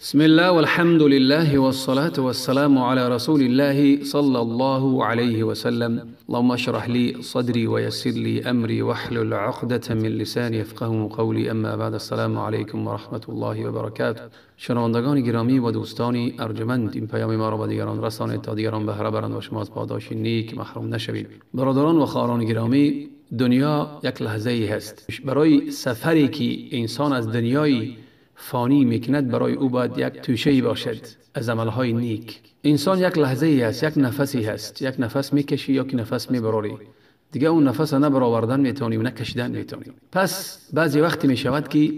بسم الله والحمد لله والصلاة والسلام على رسول الله صلى الله عليه وسلم. اللهم اشرح لي صدري ويسر لي أمري واحلل عقدة من لساني يفقهوا قولي. اما بعد، السلام علیکم و رحمت الله و برکاته. شنوندگان گرامی و دوستان ارجمند، این پیام ما را به دیگران رسانید تا دیگران بهره برند و شما از پاداش نیک محروم نشوید. برادران و خواهران گرامی، دنیا یک لحظه ای هست. برای سفری که انسان از دنیای فانی میکند، برای او باید یک توشه باشد از عملهای نیک. انسان یک لحظه ای هست، یک نفسی هست، یک نفس میکشی یا که نفس میبراری، دیگه اون نفس نه برآوردن میتونی و نه کشیدن میتونی. پس بعضی وقتی میشود که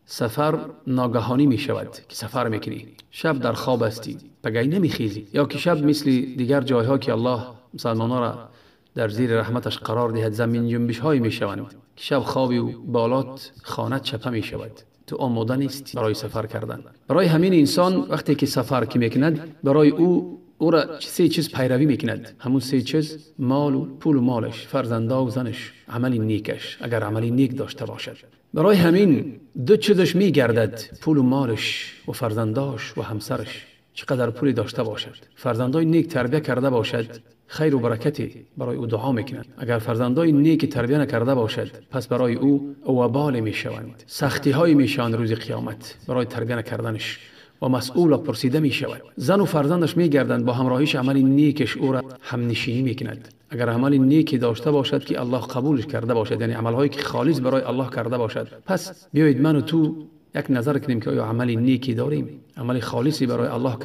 سفر ناگهانی میشود که سفر میکنی، شب در خواب هستی، پگهی نمیخیزی، یا که شب مثل دیگر جایها که الله مسلمانها را در زیر رحمتش قرار دهد، زمین جنبش های میشوند که شب خوابی و بالات خانه چپه میشود، تو آماده نیستی برای سفر کردن. برای همین انسان وقتی که سفر که میکند، برای او را سه چیز پیروی میکند. همون سه چیز: مال و پول و مالش، فرزنده و زنش، عمل نیکش، اگر عمل نیک داشته باشد. برای همین دو چیزش میگردد: پول و مالش و فرزنداش و همسرش. چقدر پولی داشته باشد، فرزندای نیک تربیه کرده باشد، خیر و برکتی برای او دعا میکنند. اگر فرزندای نیک تربیه نکرده باشد، پس برای او وبال میشوند، سختی های میشوند روز قیامت برای تربیه نکردنش و مسئول و پرسیده میشود. زن و فرزندش میگردند، با همراهیش عمل نیکش او را همنشینی میکند. اگر عمل نیکی داشته باشد که الله قبولش کرده باشد، یعنی عملهایی که خالص برای الله کرده باشد. پس بیایید من و تو یک نظر کنیم که آیا عمل نیکی داریم، عمل خالصی برای الله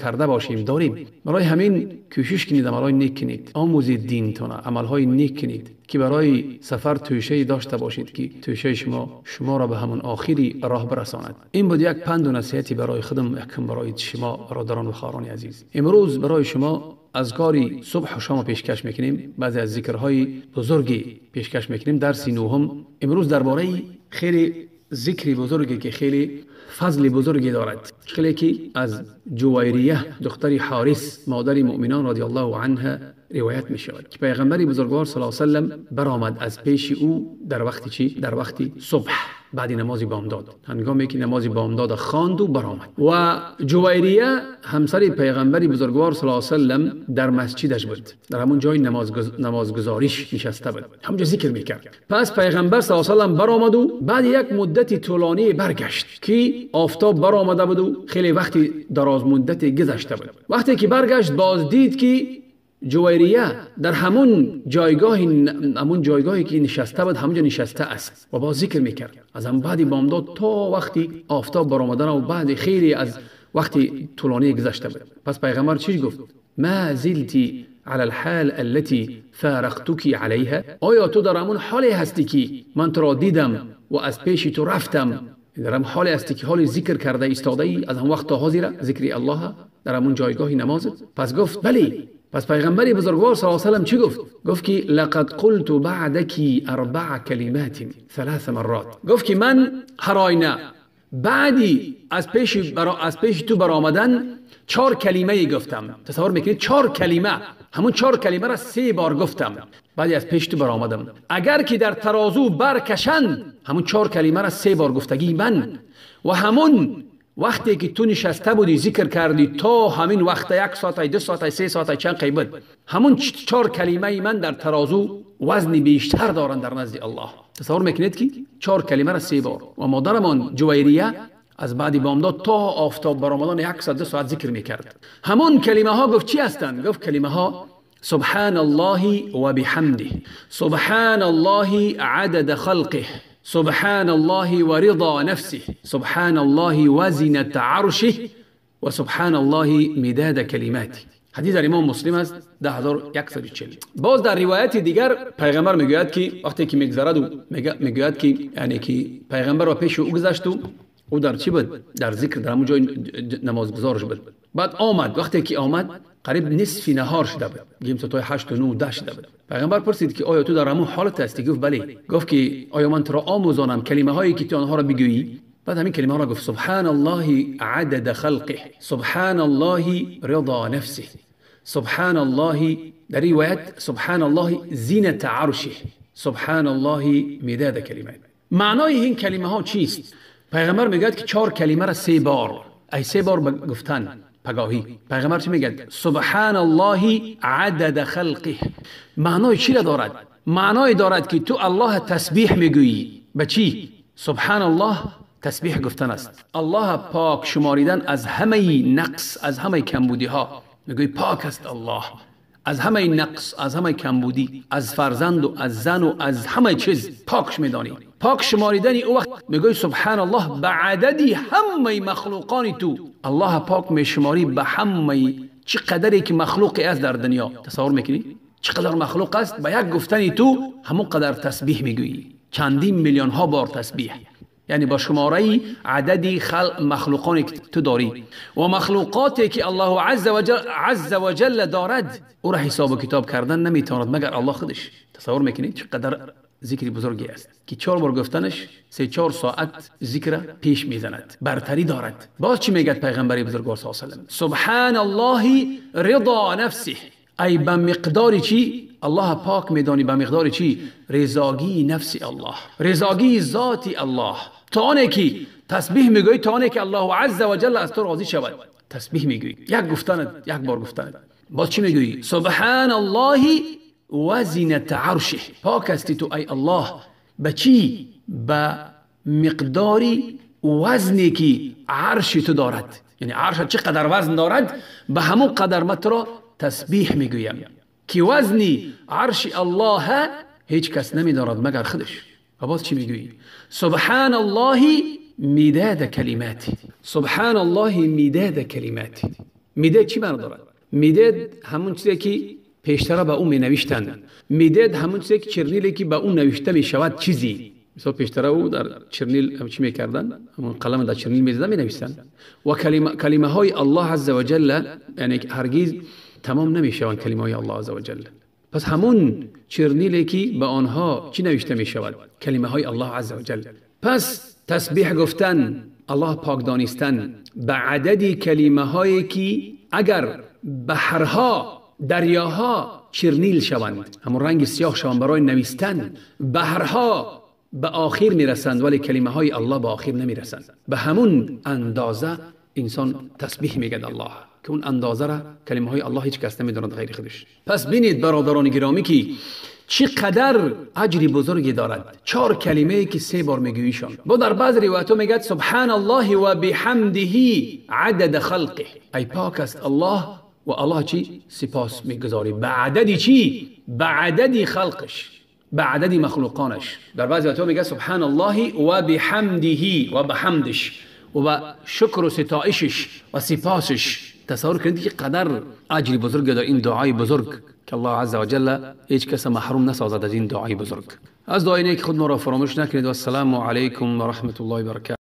کرده باشیم، داریم. برای همین کوشش کنید عملهای نیک کنید، آموزید دینتون، عملهای نیک کنید که برای سفر توشه داشته باشید که توشه شما را به همون آخری راه برساند. این بود یک پند و نصیحتی برای خودم، یکم برای شما برادران و خواهران عزیز. امروز برای شما اذکاری صبح و شام پیشکش میکنیم، بعضی از ذکرهای بزرگی پیشکش میکنیم. درس نهم امروز درباره خیلی ذکری بزرگی که خیلی فضل بزرگی دارد، خیلی که از جویریه دختر حارث مادر مؤمنان رضی الله عنها روایت می شود که پیغمبر بزرگوار صلی الله علیه و سلم برآمد از پیش او در وقت چی؟ در وقت صبح بعد نماز بامداد، هنگامی که نماز بامداد خواند و برآمد. و جویریه همسر پیغمبر بزرگوار صلی الله علیه و سلم در مسجدش بود، در همون جای نمازگزاریش نشسته بود، همونجا ذکر میکرد. پس پیغمبر صلی الله علیه و سلم برآمد و بعد یک مدت طولانی برگشت که آفتاب برآمده بود و خیلی وقتی دراز مدت گذشته بود. وقتی که برگشت باز دید که جویریه در همون جایگاه، همون جایگاهی که نشسته بود، همونجا نشسته است و باز ذکر میکرد. از هم بعد بامداد تا وقتی آفتاب برآمدن و بعد خیلی از وقتی طولانی گذشته بود. پس پیغمبر چی گفت؟ ما زلتی على الحال التي فارقتك عليها. آیا تو در همون حالی هستی که من تو را دیدم و از پیش تو رفتم؟ در همون حالی هستی که حال ذکر کرده ایستاده ای از هم وقت تا حاضر ذکر الله در همون جایگاه نمازت؟ پس گفت بلی. پس پیغمبر بزرگوار صلی الله علیه و سلم چی گفت؟ گفت که لقد قلت بعدك اربع کلمات ثلاث مرات. گفت که من هر آینه بعدی از پیش تو برآمدن 4 کلمه گفتم. تصور میکنید 4 کلمه، همون 4 کلمه را 3 بار گفتم بعدی از پیش تو برآمدم. اگر که در ترازو برکشند همون 4 کلمه را 3 بار گفتگی من و همون وقتی که تو نشسته بودی ذکر کردی تا همین وقت 1 ساعت، 2 ساعت، 3 ساعت چند قیبت، همون 4 کلمه من در ترازو وزن بیشتر دارند در نزد الله. تصور میکنید که 4 کلمه را 3 بار. و مادرمان جویریه از بعد بامداد تا آفتاب برآمدن 1 ساعت 2 ساعت ذکر میکرد. همون کلمه ها گفت چی هستند؟ گفت کلمه ها سبحان الله و بحمده، سبحان الله عدد خلقه، سبحان الله ورضا نفسه، سبحان الله وزنة عرشه و سبحان الله مداد کلماته. حدیث در امام مسلم است 10140. باز در روایت دیگر پیغمبر میگوید که وقتی که میگذرد و میگوید که یعنی که پیغمبر را پیش او گذشت و او در چی بود؟ در ذکر، در همون جای نمازگزارش بود. بعد آمد، وقتی که آمد قریب نصف نهار شده بود، گیم تا 8 و 9 10 شده بود. پیغمبر پرسید که آیا تو در همون حالت هستی؟ گفت بله. گفت که آیا من تو را آموزانم کلمه هایی که تو آنها را بگویی؟ بعد همین کلمه ها را گفت: سبحان الله عدد خلقه، سبحان الله رضا نفسه، سبحان الله، در روایت سبحان الله زینت عرشه، سبحان الله مداد کلمات. معنای این کلمه ها چیست؟ پیغمبر میگه که 4 کلمه را 3 بار، ای 3 بار گفتن پگاهی. پیغمبر چی میگه؟ سبحان الله عدد خلقه. معنای چی را دارد؟ معنای دارد که تو الله تسبیح میگویی. به چی؟ سبحان الله تسبیح گفتن است. الله پاک شماریدن از همه نقص، از همه کمبودی ها. میگویی پاک است الله از همه نقص، از همه کمبودی، از فرزند و از زن و از همه چیز پاکش میدانی. پاک شماریدن او وقت میگوی سبحان الله به عددی همه مخلوقان تو. الله پاک میشماری به همه چه قدری که مخلوقی است در دنیا. تصور میکنی چقدر مخلوق است؟ به یک گفتن تو همون قدر تسبیح میگویی، چندین میلیون ها بار تسبیح، یعنی با شماره عددی خلق مخلوقانی که تو داری و مخلوقاتی که الله عز وجل دارد، او را حساب و کتاب کردن نمیتواند مگر الله خودش. تصور میکنی چقدر ذکر بزرگی است که 4 بار گفتنش 3-4 ساعت ذکر پیش میزند، برتری دارد. باز چی میگد پیغمبر بزرگوار صلی الله علیه و سلم؟ سبحان الله رضا نفسه. ای به مقدار چی؟ الله پاک میدانی به مقدار چی؟ رضاگی نفس الله، رضاگی ذات الله. تا آنه که تسبیح میگویی، تا آنه که الله عز وجل از تو راضی شود تسبیح میگویی. یک گفتنت، یک بار گفتنت. باز چی میگویی؟ سبحان الله وزنة عرشه. پاک هستی تو ای الله به چی؟ به مقدار وزنی که عرش تو دارد. یعنی عرش چقدر وزن دارد، به همون قدر ما تو را تسبیح میگویم که وزنی عرش الله هیچ کس نمیدارد مگر خودش. و باز چی میگویی؟ سبحان الله مداد کلماتی. سبحان الله مداد کلماتی. مداد چی معنی دارد؟ مداد همون چیزی که پیشتر به اون می نوشتند. مداد همون چیزی که چرنیلی که به اون نوشته می شود چیزی. مثلا پیشتر او در چرنیل هم چی میکردن؟ همون قلم در چرنیل میزدن می نوشتن. و کلمه های الله عز وجل یعنی هرگز تمام نمیشوند کلمه های الله عز وجل. پس همون چرنیلی که به آنها چی نوشته می شود؟ کلمه های الله عز وجل. پس تسبیح گفتن، الله پاک دانستن به عدد کلمه هایی که اگر بحرها، دریاها چرنیل شوند، همون رنگ سیاه شوند برای نوشتن، بحرها به آخر میرسند ولی کلمه های الله به آخر نمیرسند. به همون اندازه انسان تسبیح میگد الله که اون اندازه را کلمه های الله هیچ کس نمیداند غیر خودش. پس بینید برادران گرامی که چقدر اجر بزرگی دارد 4 کلمه که 3 بار میگویشان. با در بعض روایت ها میگد سبحان الله و بحمده عدد خلقه. ای پاک است الله و الله چی؟ سپاس میگذاری به عدد چی؟ به عدد خلقش، به عدد مخلوقانش. در بعض روایت ها میگه سبحان الله و بحمده و بحمدش و به شکر و ستایشش و سپاسش. تصور کنید که قدر اجر بزرگ در این دعای بزرگ که الله عز وجل هیچ کس محروم نسازد از این دعای بزرگ. از دعای نیک خود ما را فراموش نکنید. و السلام علیکم و رحمت الله و برکاته.